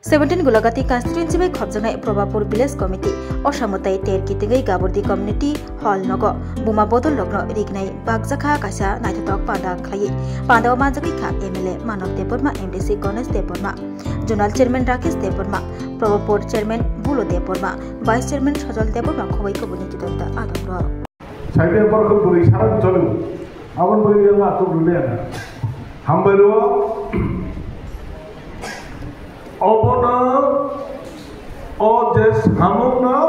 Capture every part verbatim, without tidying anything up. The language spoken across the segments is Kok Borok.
Seventeen Gulagati constituency bai khopjaknai Probapur Village Committee o samwtai ter kitingwi Gabordi Community Hall nogo buma bodol rokno rignai bakjakha kaisa naithothok panda khlaiwi. Panda o manjagwi kha M L A Manav Debbarma, M D C Ganesh Debbarma, Zonal Chairman Rakesh Debbarma, Probapur Chairman Bulo Debbarma, Vice Chairman Sajal Debbarma khoboi kubuni juda juda adong rok. Saide borok bwrwi sarang cholo. Abon bwrwi yang atuk rwle ana. Hambai rw. Obono o je samungno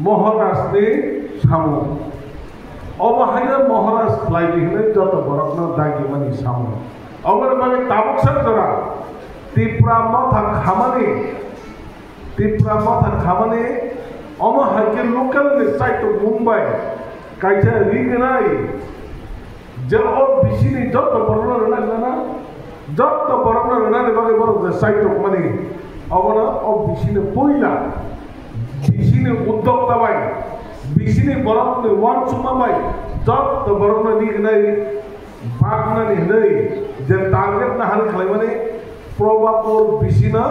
Maharajni samung. Obo haino Maharaj khlaidi hinwi joto borokno dagimani samung. Oboni bagwi tabuksa jora Tipra Motha khamani Tipra Motha khamani omo hai khe local ni saitok mung bai kaisa rignai je o bisini joto borokno rwnai lana, joto borokno rwnani bagwi borok je saitok mani obono o bisini puila bisini uddokta bai bisini borokni uansukma bai joto borokno rignai baknani hinwi je target nahari khlaimani Probapur bisino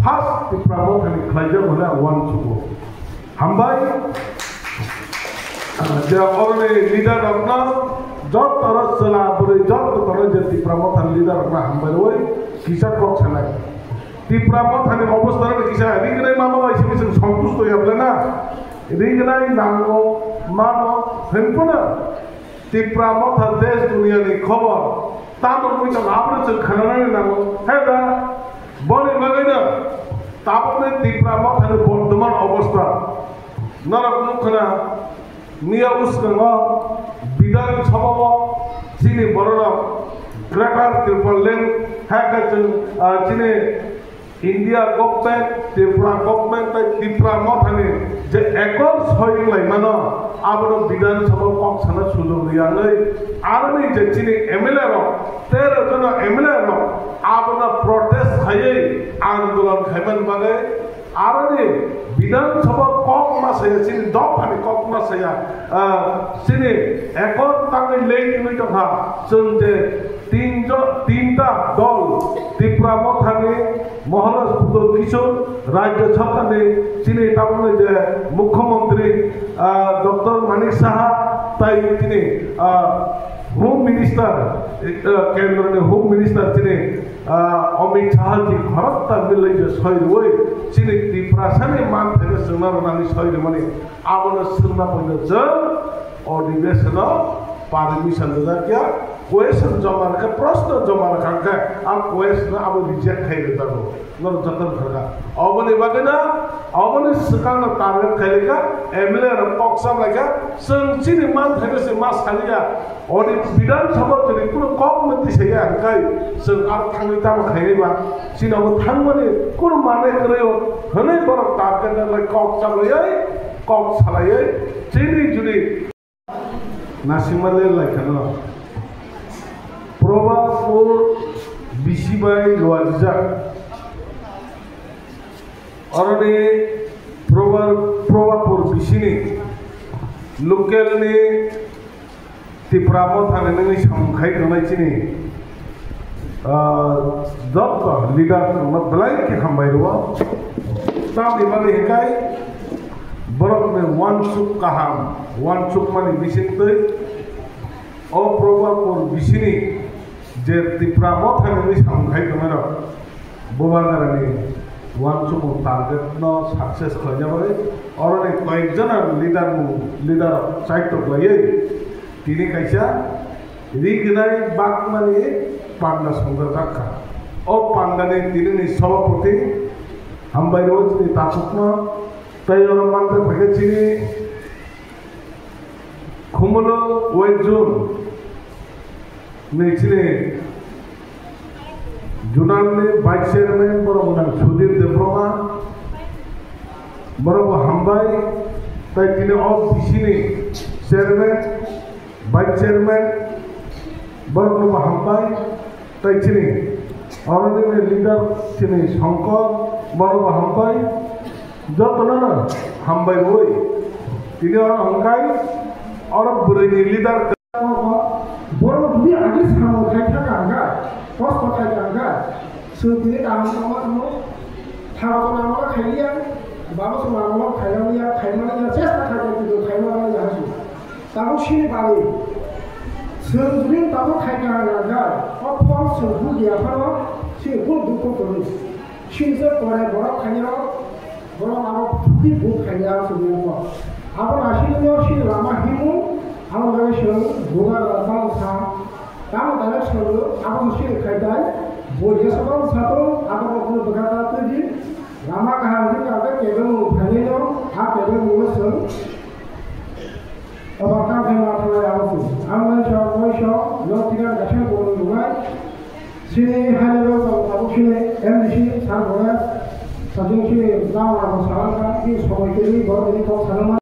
first Tipra Mothani khlaijak hwnwi ang uansugo. Hambai, je oroni leader rokno joto ro chwla bwrwi joto toro je Tipra Mothani leader rokno hambai rwi kisa kok sanai. Tipra Mothani obostha rok kisa rignai mama bai simi chwng santusto ya bwle na? Rignai nango mano hwnphano Tipra Motha desh duniya ni khobor tamo mui tong aboni chwng khananani nango. He da, boni bagwino tabukni Tipra Mothani bortoman obostha norok nukha na, miya bwskango Bidhan Sabha o chini bororok Greater Tipraland hai khe chwng, ah, chini India government, Tripura government tei Tipra Mothani je accord soi wnglaimano, abono Bidhan Sabha kok sana sujok riyangwi, aroni je chini M L A rok, tero jono M L A rok, abono protest khaiwi andolon khaimani bagwi, aroni Bidhan Sabha kok ma saya, chini dophani kok ma saya, ah, chini accord tangwi late wngwi tongkha, chwng je Tinjo-, tinta dol, Tipra Mothani, Maharaj Pudot Kishore, Rajya Sarkarni chini tabukni je Mukhyamantri, ah, Doctor Manik Saha, tai chini, ah, Home Minister, eh, Kendroni Home Minister chini, ah, Amit Saha ji khoroksa milwi je soi rwui chini Tiprasani manthaino chwngna rwnani soi rwmani abono swngna poino chwng Odhibeshon o permission rijak ya, question joma rwkha, proshno joma rwkha hwnkhe, a question no abo reject khai rwjago, norok joto rwkha. Oboni bagwi no, oboni swkang no target khai rwkha, M L A rok kok cham laikha, chwng chini manthaino se ma saliya, odi Bidhan Sabha tini kunu kok no tisaya hwnkhe, chwng aro thangwi tamo khainai ba, chini obo thangmani kunu manai kwrwi o, hwnwi borok target no lai kok cham rwui, kok salaiwi, chini juni. Nasimale laikhano Probapur bisi bai luajijak. Oroni Proba-, Probapur bisini local ni Tipra Mothani nini samung khai tongnai chini Ah, joto leader rokno belai khe hambai rwo. Tamni bagwi hinkhe borokni uansuk kaham, uansukmani bisingtwi o Probapur bisini je Tipra Mothani samung khai tongnai rok, Bubagrani uansukmung target no success khlaina bagwi oroni koyekjona leader mung, leader rok chaitok laiwi tini kaisa Rignai bakmani panda songjajakha. O pandani tinini sabhapati hambai rwo chini takhukno, tei oro manjak phaikhe chini Khumulwng West Zone ni chini Zonal ni Vice Chairman borok gwnang Sudhir Debbarma, borok bo hambai, tei tini o B C ni Chairman, Vice Chairman, borok no bo hambai, tei chini oro nini leader chini Shankar, borok bo hambai, joto no hambai rwui tini oro hwnkhai oro bwrwi ni leader. Borok ni agi samung khai thang ang ga, kosto khai thang ga, chwng tini kaham tongma tongo. Mangno khaimani ya, khaimani ya, chesta khaimani ya, khaimani ya hasu. Tabuk sini bagwi. Chwng juni tabuk khai kaham rajak. O phol chwng bujiya phano, sini kunu dukhu kwrwi. Sini se pore borok khainai rok, borok abo thukwi buk khainai rok chwng nai kho. Abo nasini no sini lama himu, abo bagwi chwng buga rok bangsa. Tamo direct chwng abo sini khai dai. Bujiya sabang sato, abo rok kunu bwkha ta twi di. Lama kaham hwnwi khe kebengmung phainaino, a kebengmungno chwng overcome khaima phalai abo chwng. Ang uaisa uaisa nok tikar kaisa borok rwnai. Chini high level tabuk tabuk chini M D C sir rok sajwk chini jama rok salangkha, chini somoi twiwi borok tini kok sanama.